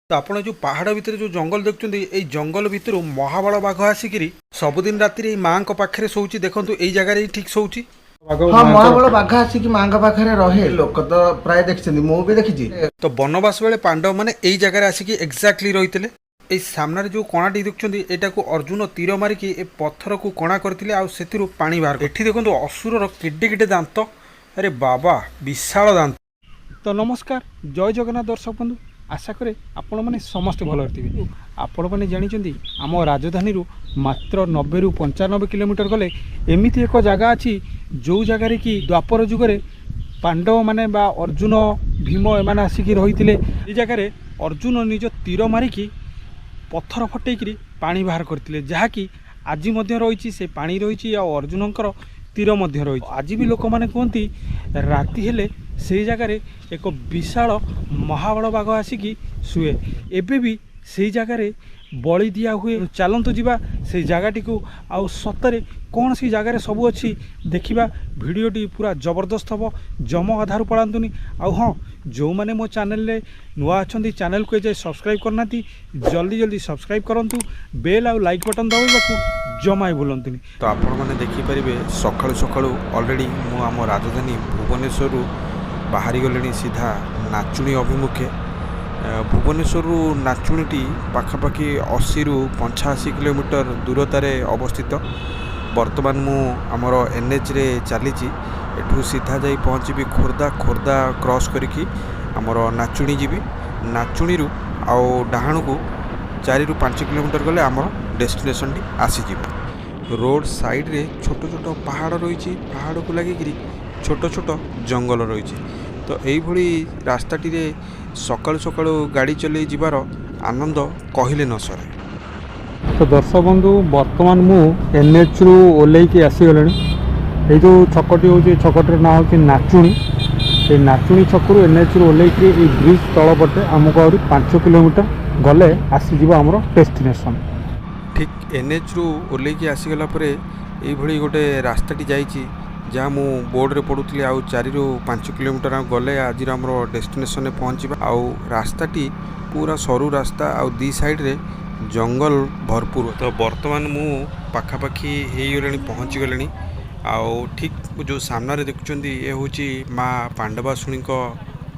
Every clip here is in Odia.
ତ ଆପଣ ଯେଉଁ ପାହାଡ଼ ଭିତରେ ଯେଉଁ ଜଙ୍ଗଲ ଦେଖୁଛନ୍ତି, ଏଇ ଜଙ୍ଗଲ ଭିତରୁ ମହାବଳ ବାଘ ଆସିକିରି ସବୁଦିନ ରାତିରେ ଏଇ ମାଆଙ୍କ ପାଖରେ ଶୋଉଛି। ଦେଖନ୍ତୁ, ଏଇ ଜାଗାରେ ହିଁ ଠିକ୍ ଶୋଉଛି ବାଘ। ହଁ, ମହାବଳ ବାଘ ଆସିକି ମାଙ୍କ ପାଖରେ ରହେ। ଲୋକ ତ ପ୍ରାୟ ଦେଖିଛନ୍ତି, ମୁଁ ବି ଦେଖିଛି। ତ ବନବାସ ବେଳେ ପାଣ୍ଡବ ମାନେ ଏଇ ଜାଗାରେ ଆସିକି ଏକ୍ଜାକ୍ଟଲି ରହିଥିଲେ। ଏଇ ସାମ୍ନାରେ ଯେଉଁ କଣାଟି ଦେଖୁଛନ୍ତି, ଏଇଟାକୁ ଅର୍ଜୁନ ତୀର ମାରିକି ଏ ପଥରକୁ କଣା କରିଥିଲେ ଆଉ ସେଥିରୁ ପାଣି ବାହାର। ଏଠି ଦେଖନ୍ତୁ, ଅସୁରର କେଡ଼େ କେଡ଼େ ଦାନ୍ତ। ଆରେ ବାବା, ବିଶାଳ ଦାନ୍ତ। ତ ନମସ୍କାର, ଜୟ ଜଗନ୍ନାଥ ଦର୍ଶକ ବନ୍ଧୁ। ଆଶା କରେ ଆପଣମାନେ ସମସ୍ତେ ଭଲରେ ଥିବେ। ଆପଣମାନେ ଜାଣିଛନ୍ତି, ଆମ ରାଜଧାନୀରୁ ମାତ୍ର 90ରୁ 95 କିଲୋମିଟର ଗଲେ ଏମିତି ଏକ ଜାଗା ଅଛି, ଯେଉଁ ଜାଗାରେ କି ଦ୍ୱାପର ଯୁଗରେ ପାଣ୍ଡବମାନେ ବା ଅର୍ଜୁନ, ଭୀମ ଏମାନେ ଆସିକି ରହିଥିଲେ। ଏ ଜାଗାରେ ଅର୍ଜୁନ ନିଜ ତୀର ମାରିକି ପଥର ଫଟେଇକିରି ପାଣି ବାହାର କରିଥିଲେ, ଯାହାକି ଆଜି ମଧ୍ୟ ରହିଛି। ସେ ପାଣି ରହିଛି ଆଉ ଅର୍ଜୁନଙ୍କର ତୀର ମଧ୍ୟ ରହିଛି। ଆଜି ବି ଲୋକମାନେ କୁହନ୍ତି, ରାତି ହେଲେ ସେଇ ଜାଗାରେ ଏକ ବିଶାଳ ମହାବଳ ବାଘ ଆସିକି ଶୁଏ। ଏବେ ବି ସେଇ ଜାଗାରେ ବଳି ଦିଆ ହୁଏ। ଚାଲନ୍ତୁ ଯିବା ସେଇ ଜାଗାଟିକୁ ଆଉ ସତରେ କ'ଣ ସେଇ ଜାଗାରେ ସବୁ ଅଛି ଦେଖିବା। ଭିଡ଼ିଓଟି ପୁରା ଜବରଦସ୍ତ ହେବ, ଜମା ଅଧାରୁ ପଳାନ୍ତୁନି। ଆଉ ହଁ, ଯେଉଁମାନେ ମୋ ଚ୍ୟାନେଲରେ ନୂଆ ଅଛନ୍ତି, ଚ୍ୟାନେଲକୁ ଏଯାଏ ସବସ୍କ୍ରାଇବ୍ କରିନାହାନ୍ତି, ଜଲ୍ଦି ଜଲ୍ଦି ସବସ୍କ୍ରାଇବ୍ କରନ୍ତୁ। ବେଲ୍ ଆଉ ଲାଇକ୍ ବଟନ୍ ଦବାଇବାକୁ ଜମା ବି ଭୁଲନ୍ତୁନି। ତ ଆପଣମାନେ ଦେଖିପାରିବେ, ସକାଳୁ ସକାଳୁ ଅଲରେଡ଼ି ମୁଁ ଆମ ରାଜଧାନୀ ଭୁବନେଶ୍ୱରରୁ ବାହାରି ଗଲିଣି ସିଧା ନାଚୁଣୀ ଅଭିମୁଖେ। ଭୁବନେଶ୍ୱରରୁ ନାଚୁଣୀଟି ପାଖାପାଖି 80ରୁ 85 କିଲୋମିଟର ଦୂରତାରେ ଅବସ୍ଥିତ। ବର୍ତ୍ତମାନ ମୁଁ ଆମର ଏନ୍ଏଚ୍ରେ ଚାଲିଛି। ଏଠୁ ସିଧା ଯାଇ ପହଞ୍ଚିବି ଖୋର୍ଦ୍ଧା। ଖୋର୍ଦ୍ଧା କ୍ରସ୍ କରିକି ଆମର ନାଚୁଣୀ ଯିବି। ନାଚୁଣୀରୁ ଆଉ ଡାହାଣକୁ 4ରୁ 5 କିଲୋମିଟର ଗଲେ ଆମର ଡେଷ୍ଟିନେସନଟି ଆସିଯିବ। ରୋଡ଼ ସାଇଡ଼ରେ ଛୋଟ ଛୋଟ ପାହାଡ଼ ରହିଛି। ପାହାଡ଼କୁ ଲାଗିକିରି ଛୋଟ ଛୋଟ ଜଙ୍ଗଲ ରହିଛି। ତ ଏଇଭଳି ରାସ୍ତାଟିରେ ସକାଳୁ ସକାଳୁ ଗାଡ଼ି ଚଲେଇ ଯିବାର ଆନନ୍ଦ କହିଲେ ନ ସରେ। ତ ଦର୍ଶକ ବନ୍ଧୁ, ବର୍ତ୍ତମାନ ମୁଁ ଏନ୍ଏଚ୍ରୁ ଓହ୍ଲେଇକି ଆସିଗଲିଣି। ଏଇ ଯେଉଁ ଛକଟି ହେଉଛି, ଏ ଛକଟିର ନାଁ ହେଉଛି ନାଚୁଣୀ। ଏଇ ନାଚୁଣୀ ଛକରୁ ଏନ୍ଏଚ୍ରୁ ଓହ୍ଲେଇକି ଏଇ ବ୍ରିଜ୍ ତଳ ପଟେ ଆମକୁ ଆହୁରି 5 କିଲୋମିଟର ଗଲେ ଆସିଯିବ ଆମର ଡେଷ୍ଟିନେସନ୍। ଠିକ୍ ଏନ୍ଏଚ୍ରୁ ଓହ୍ଲେଇକି ଆସିଗଲା ପରେ ଏଇଭଳି ଗୋଟେ ରାସ୍ତାଟି ଯାଇଛି, ଯାହା ମୁଁ ବୋର୍ଡ଼ରେ ପଢ଼ୁଥିଲି, ଆଉ 4ରୁ 5 କିଲୋମିଟର ଗଲେ ଆଜିର ଆମର ଡେଷ୍ଟିନେସନରେ ପହଞ୍ଚିବା। ଆଉ ରାସ୍ତାଟି ପୁରା ସରୁ ରାସ୍ତା ଆଉ ଦି ସାଇଡ଼ରେ ଜଙ୍ଗଲ ଭରପୁର। ତ ବର୍ତ୍ତମାନ ମୁଁ ପାଖାପାଖି ହେଇଗଲିଣି, ପହଞ୍ଚିଗଲିଣି। ଆଉ ଠିକ୍ ଯେଉଁ ସାମ୍ନାରେ ଦେଖୁଛନ୍ତି, ଏ ହେଉଛି ମା ପାଣ୍ଡବାଶୁଣୀଙ୍କ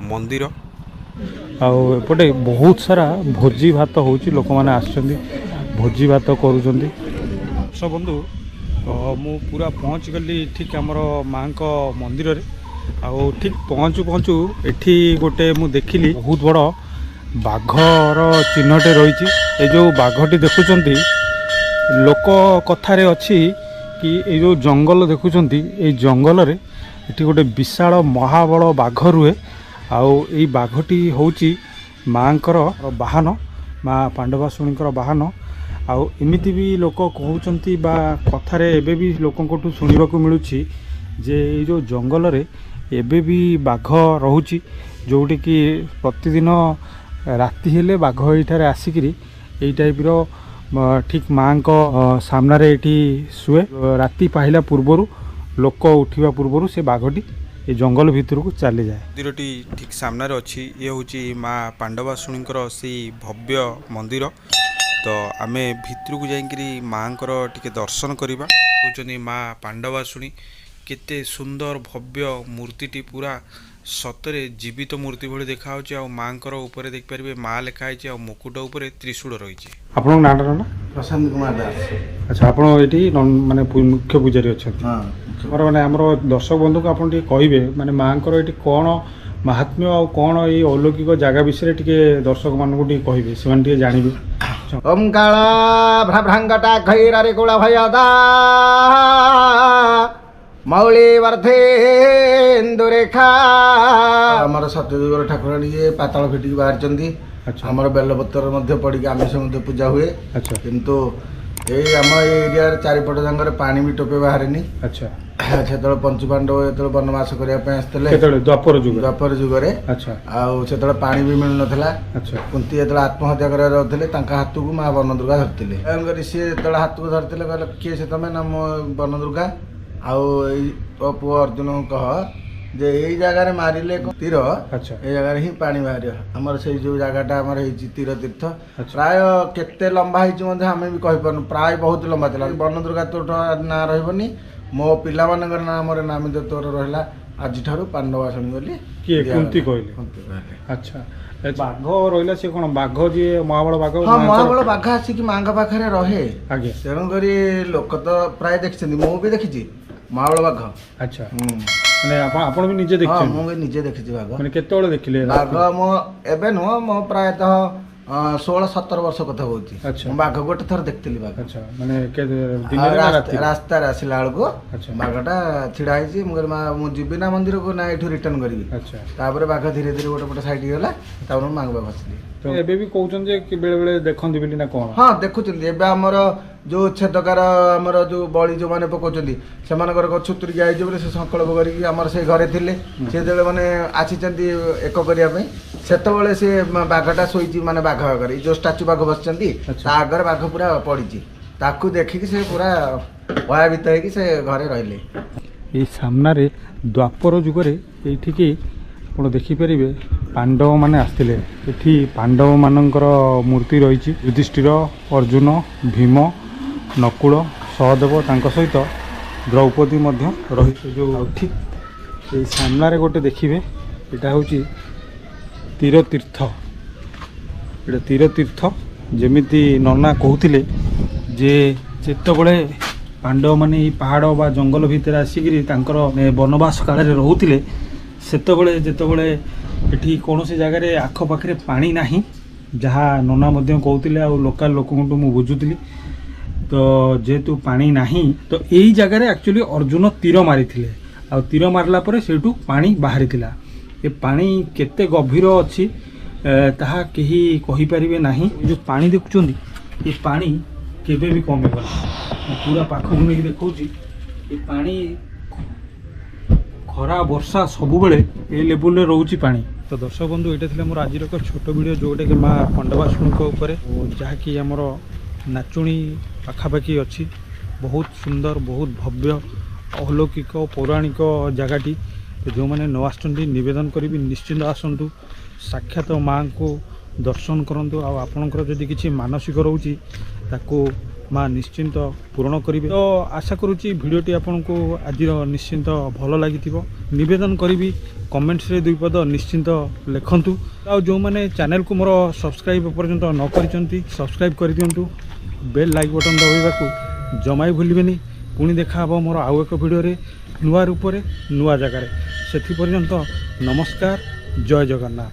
ମନ୍ଦିର। ଆଉ ଏପଟେ ବହୁତ ସାରା ଭୋଜି ଭାତ ହେଉଛି, ଲୋକମାନେ ଆସିଛନ୍ତି, ଭୋଜି ଭାତ କରୁଛନ୍ତି। ଦର୍ଶକ ବନ୍ଧୁ, ମୁଁ ପୁରା ପହଞ୍ଚିଗଲି ଠିକ୍ ଆମର ମାଆଙ୍କ ମନ୍ଦିରରେ। ଆଉ ଠିକ୍ ପହଞ୍ଚୁ ପହଞ୍ଚୁ ଏଠି ଗୋଟେ ମୁଁ ଦେଖିଲି, ବହୁତ ବଡ଼ ବାଘର ଚିହ୍ନଟେ ରହିଛି। ଏ ଯେଉଁ ବାଘଟି ଦେଖୁଛନ୍ତି, ଲୋକ କଥାରେ ଅଛି କି ଏଇ ଯେଉଁ ଜଙ୍ଗଲ ଦେଖୁଛନ୍ତି, ଏଇ ଜଙ୍ଗଲରେ ଏଠି ଗୋଟେ ବିଶାଳ ମହାବଳ ବାଘ ରୁହେ। ଆଉ ଏଇ ବାଘଟି ହେଉଛି ମାଆଙ୍କର ବାହନ, ମା ପାଣ୍ଡବାଶୁଣୀଙ୍କର ବାହନ। ଆଉ ଏମିତି ବି ଲୋକ କହୁଛନ୍ତି ବା କଥାରେ ଏବେ ବି ଲୋକଙ୍କଠୁ ଶୁଣିବାକୁ ମିଳୁଛି ଯେ ଏଇ ଯେଉଁ ଜଙ୍ଗଲରେ ଏବେ ବି ବାଘ ରହୁଛି, ଯେଉଁଠିକି ପ୍ରତିଦିନ ରାତି ହେଲେ ବାଘ ଏଇଠାରେ ଆସିକିରି ଏଇ ଟାଇପ୍ର ଠିକ୍ ମାଆଙ୍କ ସାମ୍ନାରେ ଏଇଠି ଶୁଏ। ରାତି ପାହିଲା ପୂର୍ବରୁ, ଲୋକ ଉଠିବା ପୂର୍ବରୁ ସେ ବାଘଟି ଏ ଜଙ୍ଗଲ ଭିତରକୁ ଚାଲିଯାଏ। ମନ୍ଦିରଟି ଠିକ୍ ସାମ୍ନାରେ ଅଛି। ଇଏ ହେଉଛି ମା ପାଣ୍ଡବାଶୁଣୀଙ୍କର ସେଇ ଭବ୍ୟ ମନ୍ଦିର। ତ ଆମେ ଭିତରକୁ ଯାଇକିରି ମାଆଙ୍କର ଟିକେ ଦର୍ଶନ କରିବା। ହେଉଛନ୍ତି ମା ପାଣ୍ଡବାଶୁଣୀ। କେତେ ସୁନ୍ଦର ଭବ୍ୟ ମୂର୍ତ୍ତିଟି, ପୁରା ସତରେ ଜୀବିତ ମୂର୍ତ୍ତି ଭଳି ଦେଖାଯାଉଛି। ଆଉ ମାଆଙ୍କର ଉପରେ ଦେଖିପାରିବେ, ମା ଲେଖା ହେଇଛି ଆଉ ମୁକୁଟ ଉପରେ ତ୍ରିଶୂଳ ରହିଛି। ଆପଣଙ୍କ ନାଁଟା ନା? ପ୍ରଶାନ୍ତ କୁମାର ଦାସ। ଆଚ୍ଛା, ଆପଣ ଏଇଠି ମାନେ ମୁଖ୍ୟ ପୂଜାରୀ ଅଛନ୍ତି? ହଁ। ଆମର ମାନେ ଆମର ଦର୍ଶକ ବନ୍ଧୁଙ୍କୁ ଆପଣ ଟିକେ କହିବେ, ମାନେ ମାଆଙ୍କର ଏଇଠି କ'ଣ ମାହାତ୍ମ୍ୟ ଆଉ କ'ଣ ଏଇ ଅଲୌକିକ ଜାଗା ବିଷୟରେ ଟିକେ ଦର୍ଶକମାନଙ୍କୁ ଟିକେ କହିବେ, ସେମାନେ ଟିକେ ଜାଣିବେ। ଓମ୍ କାଳ ଭ୍ରଭ୍ରଙ୍ଗଟା ଖୈରରେ କୁଳ ଭୟଦା ମୌଳି ବର୍ଦ୍ଧେନ୍ଦୁରେଖା। ଆମର ସତ୍ୟଯୁଗର ଠାକୁରାଣୀ ଇଏ ପାତାଳ ଫିଟିକି ବାହାରିଛନ୍ତି। ଆମର ବେଲପତ୍ର ମଧ୍ୟ ପଡ଼ିକି ଆମିଷ ମଧ୍ୟ ପୂଜା ହୁଏ। କିନ୍ତୁ ଏଇ ଆମ ଏଇ ଏରିଆରେ ଚାରିପଟ ଯାକରେ ପାଣି ବି ଟୋପେ ବାହାରେନି। ସେତେବେଳେ ପଞ୍ଚୁପାଣ୍ଡବ ଯେତେବେଳେ ବନବାସ କରିବା ପାଇଁ ଆସିଥିଲେ। କେତେବେଳେ, ଦ୍ୱାପର ଯୁଗ? ଦ୍ୱାପର ଯୁଗରେ। ଆଉ ସେତେବେଳେ ପାଣି ବି ମିଳୁନଥିଲା। କୁନ୍ତି ଯେତେବେଳେ ଆତ୍ମହତ୍ୟା କରିବାକୁ ଯାଉଥିଲେ, ତାଙ୍କ ହାତକୁ ମା ବନଦୁର୍ଗା ଧରିଥିଲେ। ତେଣୁକରି ସିଏ ଯେତେବେଳେ ହାତକୁ ଧରିଥିଲେ, କହିଲେ, "କିଏ ସେ ତମେ?" "ନା, ମୁଁ ବନଦୁର୍ଗା। ଆଉ ଏଇ ତୋ ପୁଅ ଅର୍ଜୁନଙ୍କୁ କହ ଯେ ଏଇ ଜାଗାରେ ମାରିଲେ ତୀର, ଏଇ ଜାଗାରେ ହିଁ ପାଣି ବାହାରିବ। ଆମର ସେଇ ଯୋଉ ଜାଗାଟା ଆମର ହେଇଛି ତୀର ତୀର୍ଥ, ପ୍ରାୟ କେତେ ଲମ୍ବା ହେଇଛି ମଧ୍ୟ ଆମେ ବି କହିପାରୁନୁ, ପ୍ରାୟ ବହୁତ ଲମ୍ବା ଥିଲା। ବନଦୁର୍ଗା ତୋଠ ନାଁ ରହିବନି, ମୋ ପିଲାମାନଙ୍କର ନାଁ ଆମର ନାମିତ ତୋର ରହିଲା ଆଜିଠାରୁ ପାଣ୍ଡବାସଣୀ ବୋଲି। କିଏ? ଦିଆଗଲା। କୁନ୍ତି କହିଲେ? କୁନ୍ତି କହିଲେ। ଆଚ୍ଛା, ଏ ବାଘ ରହିଲା, ସେ କ'ଣ ବାଘ ଯିଏ ମହାବଳ ବାଘ? ହଁ, ମହାବଳ ବାଘ ଆସିକି ମାଙ୍କ ପାଖରେ ରହେ। ତେଣୁକରି ଲୋକ ତ ପ୍ରାୟ ଦେଖିଛନ୍ତି, ମୁଁ ବି ଦେଖିଛି ମହାବଳ ବାଘ। ମାନେ ଆପଣ ବି ନିଜେ ହଁ, ଦେଖିଛନ୍ତି? ମୁଁ ବି ନିଜେ ଦେଖିଛି ବାଘ। ମାନେ କେତେବେଳେ ଦେଖିଲେ? ବାଘ ମୁଁ ଏବେ ନୁହଁ, ମୁଁ ପ୍ରାୟତଃ 16-17 ବର୍ଷ କଥା କହୁଛି। ମୁଁ ବାଘ ଗୋଟେ ଥର ଦେଖିଥିଲି ବାଘ। ଆଚ୍ଛା, ମାନେ ଦିନରେ ନା ରାତିରେ? ରାସ୍ତାରେ ଆସିଲା ବେଳକୁ ବାଘଟା ଛିଡା ହେଇଛି। ମୁଁ କହିଲି, ମା ମୁଁ ଯିବି ନା ମନ୍ଦିରକୁ ନା ଏଠୁ ରିଟର୍ନ କରିବି? ତାପରେ ବାଘ ଧୀରେ ଧୀରେ ଗୋଟେ ପଟେ ସାଇଡ୍ ହେଇଗଲା, ତାପରେ ମୁଁ ମାଙ୍କ ପାଖକୁ ଆସିଲି। ତ ଏବେ ବି କହୁଛନ୍ତି ଯେ କି ବେଳେ ବେଳେ ଦେଖନ୍ତି ବୋଲି ନା କ'ଣ? ହଁ, ଦେଖୁଛନ୍ତି। ଏବେ ଆମର ଯୋଉ ଛେଦକାର ଆମର ଯୋଉ ବଳି ଯୋଉମାନେ ପକଉଛନ୍ତି, ସେମାନଙ୍କର ଛୁତୁରିକିଆ ହେଇଯିବ ବୋଲି ସେ ସଂକଳ୍ପ କରିକି ଆମର ସେଇ ଘରେ ଥିଲେ। ସେ ଯେତେବେଳେ ମାନେ ଆସିଛନ୍ତି ଏକ କରିବା ପାଇଁ, ସେତେବେଳେ ସେ ବାଘଟା ଶୋଇଛି, ମାନେ ବାଘ ଆଗରେ ଏଇ ଯୋଉ ଷ୍ଟାଚୁ ବାଘ ବସିଛନ୍ତି, ତା ଆଗରେ ବାଘ ପୁରା ପଡ଼ିଛି। ତାକୁ ଦେଖିକି ସେ ପୁରା ଭୟଭୀତ ହେଇକି ସେ ଘରେ ରହିଲେ। ଏଇ ସାମ୍ନାରେ ଦ୍ୱାପର ଯୁଗରେ ଏଇଠିକି ଆପଣ ଦେଖିପାରିବେ ପାଣ୍ଡବମାନେ ଆସିଥିଲେ। ଏଠି ପାଣ୍ଡବମାନଙ୍କର ମୂର୍ତ୍ତି ରହିଛି। ଯୁଧିଷ୍ଠିର, ଅର୍ଜୁନ, ଭୀମ, ନକୁଳ, ସହଦେବ, ତାଙ୍କ ସହିତ ଦ୍ରୌପଦୀ ମଧ୍ୟ ରହିଛି। ଯୋଉ ଆଉ ଠିକ୍ ଏଇ ସାମ୍ନାରେ ଗୋଟେ ଦେଖିବେ, ଏଇଟା ହେଉଛି ତୀରତୀର୍ଥ। ଏଇଟା ତୀରତୀର୍ଥ। ଯେମିତି ନନା କହୁଥିଲେ ଯେ ଯେତେବେଳେ ପାଣ୍ଡବମାନେ ଏଇ ପାହାଡ଼ ବା ଜଙ୍ଗଲ ଭିତରେ ଆସିକିରି ତାଙ୍କର ବନବାସ କାଳରେ ରହୁଥିଲେ, ସେତେବେଳେ ଯେତେବେଳେ ଏଠି କୌଣସି ଜାଗାରେ ଆଖପାଖରେ ପାଣି ନାହିଁ, ଯାହା ନନା ମଧ୍ୟ କହୁଥିଲେ ଆଉ ଲୋକାଲ ଲୋକଙ୍କଠୁ ମୁଁ ବୁଝୁଥିଲି, ତ ଯେହେତୁ ପାଣି ନାହିଁ ତ ଏଇ ଜାଗାରେ ଆକ୍ଚୁଆଲି ଅର୍ଜୁନ ତୀର ମାରିଥିଲେ। ଆଉ ତୀର ମାରିଲା ପରେ ସେଇଠୁ ପାଣି ବାହାରିଥିଲା। ଏ ପାଣି କେତେ ଗଭୀର ଅଛି, ତାହା କେହି କହିପାରିବେ ନାହିଁ। ଏ ଯେଉଁ ପାଣି ଦେଖୁଛନ୍ତି, ଏ ପାଣି କେବେ ବି କମିବନି। ମୁଁ ପୁରା ପାଖକୁ ନେଇକି ଦେଖାଉଛି, ଏ ପାଣି ଖରା ବର୍ଷା ସବୁବେଳେ ଏ ଲେବୁଲରେ ରହୁଛି ପାଣି। ତ ଦର୍ଶକ ବନ୍ଧୁ, ଏଇଟା ଥିଲା ମୋର ଆଜିର ଏକ ଛୋଟ ଭିଡ଼ିଓ, ଯେଉଁଟାକି ମା ପଣ୍ଡବାସୁଣୀଙ୍କ ଉପରେ, ଓ ଯାହାକି ଆମର ନାଚୁଣୀ ପାଖାପାଖି ଅଛି। ବହୁତ ସୁନ୍ଦର, ବହୁତ ଭବ୍ୟ, ଅଲୌକିକ ପୌରାଣିକ ଜାଗାଟି। ତ ଯେଉଁମାନେ ନ ଆସିଛନ୍ତି, ନିବେଦନ କରିବି ନିଶ୍ଚିନ୍ତ ଆସନ୍ତୁ, ସାକ୍ଷାତ ମାଆଙ୍କୁ ଦର୍ଶନ କରନ୍ତୁ। ଆଉ ଆପଣଙ୍କର ଯଦି କିଛି ମାନସିକ ରହୁଛି ତାକୁ ମା ନିଶ୍ଚିନ୍ତ ପୂରଣ କରିବେ। ତ ଆଶା କରୁଛି ଭିଡ଼ିଓଟି ଆପଣଙ୍କୁ ଆଜିର ନିଶ୍ଚିନ୍ତ ଭଲ ଲାଗିଥିବ। ନିବେଦନ କରିବି କମେଣ୍ଟସରେ ଦୁଇ ପଦ ନିଶ୍ଚିନ୍ତ ଲେଖନ୍ତୁ। ଆଉ ଯେଉଁମାନେ ଚ୍ୟାନେଲକୁ ମୋର ସବସ୍କ୍ରାଇବ୍ ଏପର୍ଯ୍ୟନ୍ତ ନ କରିଛନ୍ତି, ସବସ୍କ୍ରାଇବ୍ କରିଦିଅନ୍ତୁ। ବେଲ୍ ଲାଇକ୍ ବଟନ୍ ଦବାଇବାକୁ ଜମା ବି ଭୁଲିବେନି। ପୁଣି ଦେଖା ହେବ ମୋର ଆଉ ଏକ ଭିଡ଼ିଓରେ, ନୂଆ ରୂପରେ, ନୂଆ ଜାଗାରେ। ସେଥିପର୍ଯ୍ୟନ୍ତ ନମସ୍କାର, ଜୟ ଜଗନ୍ନାଥ।